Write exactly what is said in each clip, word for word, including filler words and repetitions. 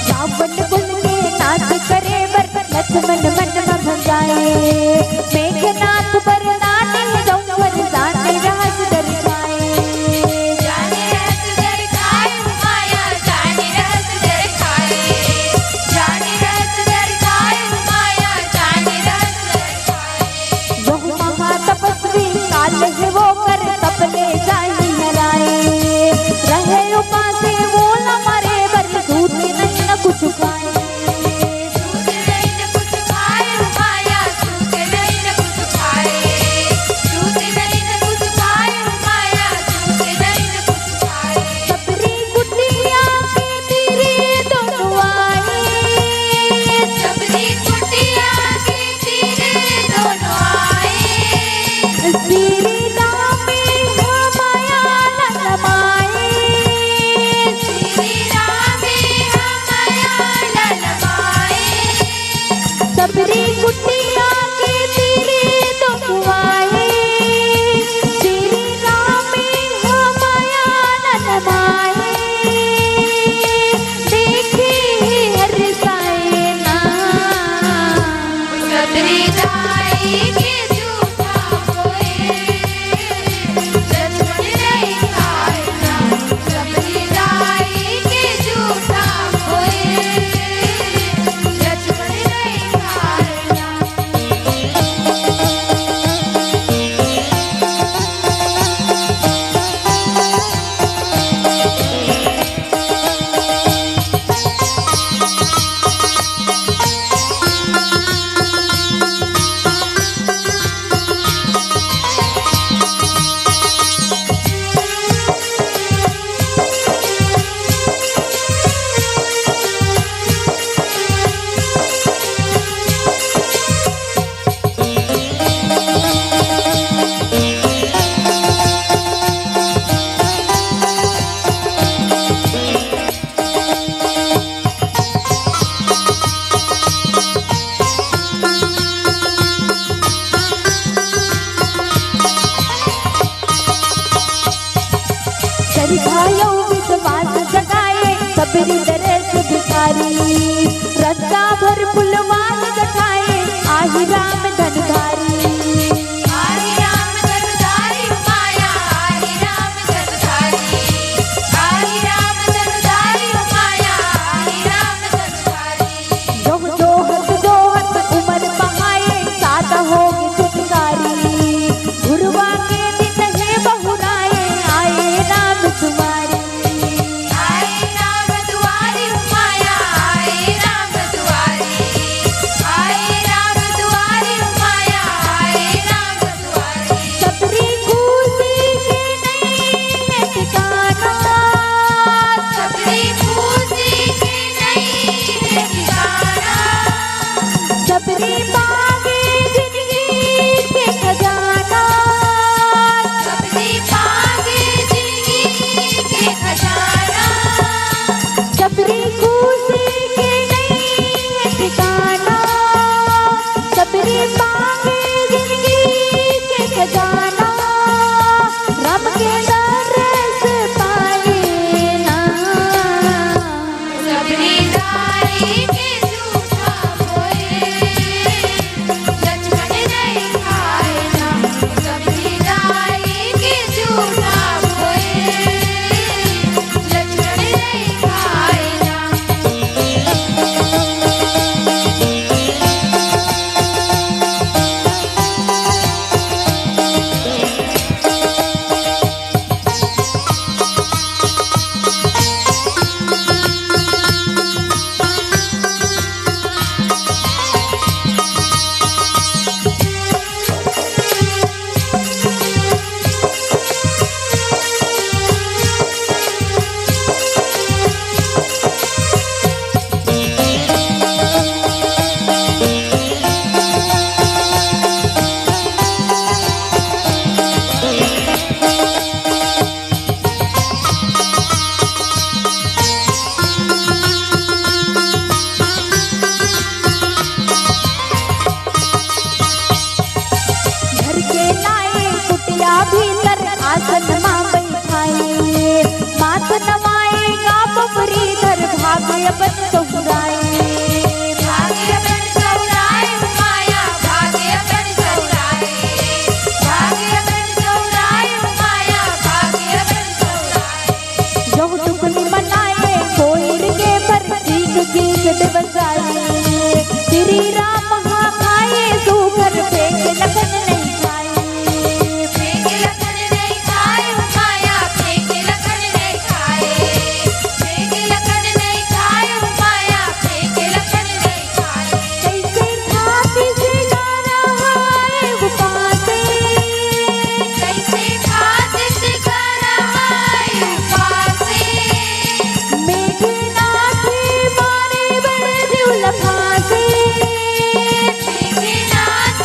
रावण कुल के नाश करे बर लक्ष्मण मन म भंगाए। मेघनाथ बरदान दऊं वरदान रहस डर जाए। वहु महातपस्वी काल हे वोकर तप ले जाहि हराए। रहे उपासे वो न मरे बर सूत नहीं न कुछ खाए। सबरी कुटिया के तीरे दोनों आए। सबरी कुटिया के तीरे दोनों आए। श्री रामे हमया ललमाए। श्री रामे हमया ललमाए। सबरी कुटिया के तीरे दोनों आए। श्री रामे हमया ललमाए। देखे हरसाए ना। सबरी जाए के झूठा होए। लक्ष्मण नहीं खाए ना। सबरी जाए के झूठा होए। लक्ष्मण नहीं खाए ना। श्रद्धा अउ विश्वास जगाए, सबरी दरस भिखारी। रद्दा भर फुलवान गठाए, आही राम धनुधारी। आही राम धनुधारी माया, आही राम धनुधारी। आही राम धनुधारी माया, आही राम धनुधारी। जोह जोहत जोहत उमर पहाए, सादा होगे सुनकारी। गुरुवा के दिन हे बहुराए, आए राम दुआरी। आए राम दुआरी माया, आए राम दुआरी। आए राम दुआरी माया, अपन सहुराए। भाग्य अपन सहुराए, माया, भाग्य अपन सहुराए। भाग्य अपन सहुराए, माया, भाग्य अपन सहुराए। जहु टुकनी मनाए, कोइर के भर चीख चीख देवस आए। श्री राम महाकाय, सुघर फेंक लखन नहीं खाए। फेंक लखन नहीं खाए, माया, फेंक लखन नहीं खाए। फेंक लखन नहीं खाए, माया, फेंक लखन नहीं खाए। कैसे खातिस गारा हाय उपासे। कैसे खातिस गारा हाय उपासे। मेघनाथ मारे बर जीव ल फांसे। मेघनाथ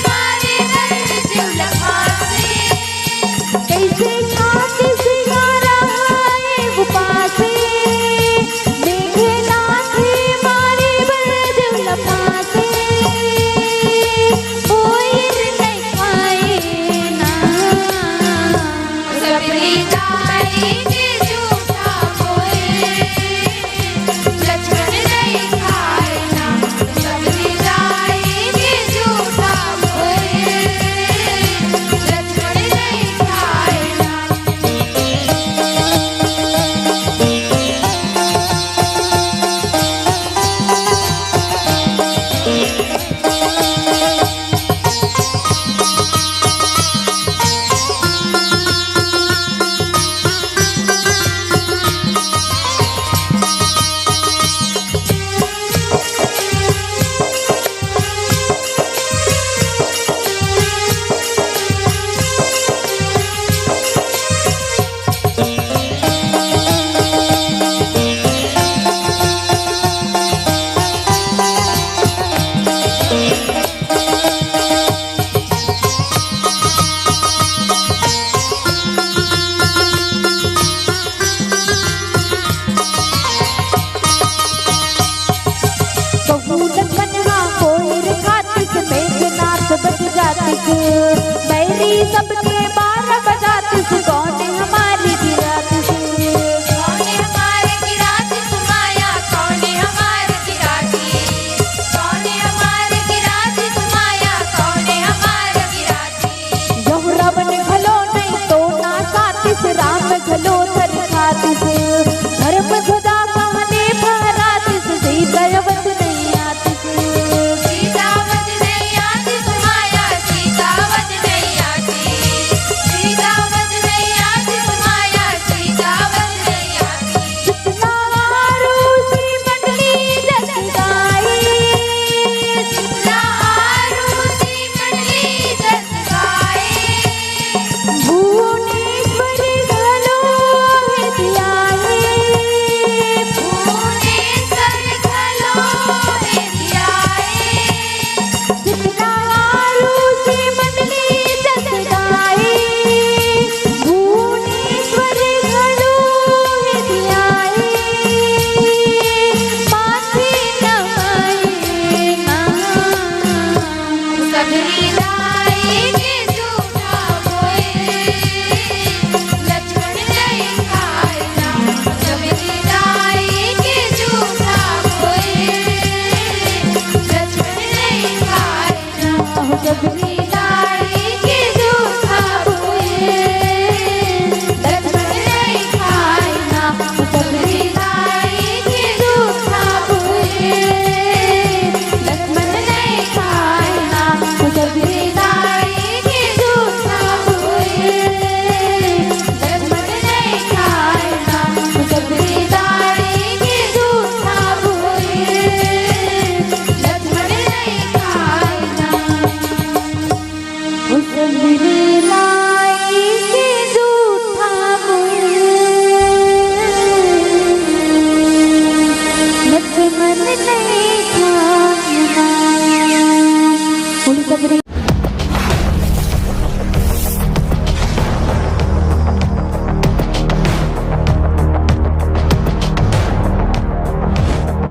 मारे बर जीव ल फांसे। कैसे खातिस गारा हाय उपासे। मेघनाथ मारे बर जीव ल फांसे। कोइर नहीं खाए ना। सबरी दाई के झूठा कोइर। लक्ष्मण नहीं खाए ना, सबरी दाई के झूठा कोइर। लक्ष्मण नहीं खाए ना। कहूँ लखन हा कोइर खातिस, मेघनाथ बच जातिस। बैरी सबके